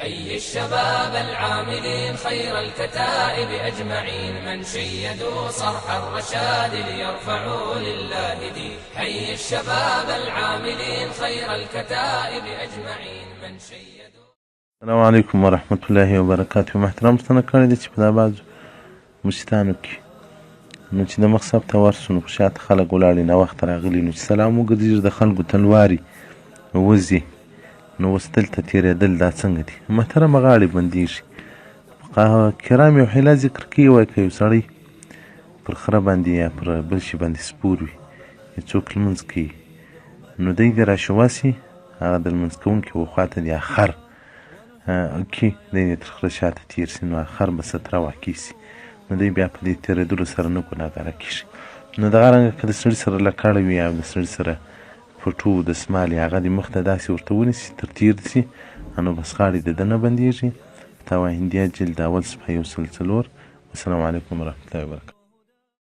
حي الشباب العاملين خير الكتائب أجمعين من شيدوا صرح الرشاد ليرفعوا لله دين. حي الشباب العاملين خير الكتائب أجمعين من شيدوا. السلام علیکم ورحمت الله وبرکاته. محترم، پوښتنه کړې ده چې په دا بعضو مسجدانو کې نو چې د مخ صف ته ورسو، نو خو شاته خلک ولاړ وي، ناوخته راغلي، نو چې سلام وګرځېږي، د خلکو تلوارې وځي، نو اوس دلته تېرېدل دا څنګه دي؟ محترمه، غاړې بندېږي. فقها کرام یو حیله ذکر کوي، وایي که یو سړی پر خره باندې یا پر بل شي باندې سپور وي، یو څوک لمونځ کوي، نو دی دې راشوه سي، هغه د لمونځ کوونکي و خواته دې خر کې دی دې تر خره شاته تېر سي، نو خر به ستره واقع سي، نو دی بیا په دې تېرېدلو سره نه ګناهګاره کېږي. نو دغه رنګه که د سړي سره لکړه وي او د سړي سره پټو دسمال، هغه دې مخ ته داسې ورته ونیسي، تر تېر سي، نو بس غاړې د ده نه بندېږي. فتاوی هندیه، جلد اول، صفحه 104. والسلام علیکم ورحمت الله وبرکاته.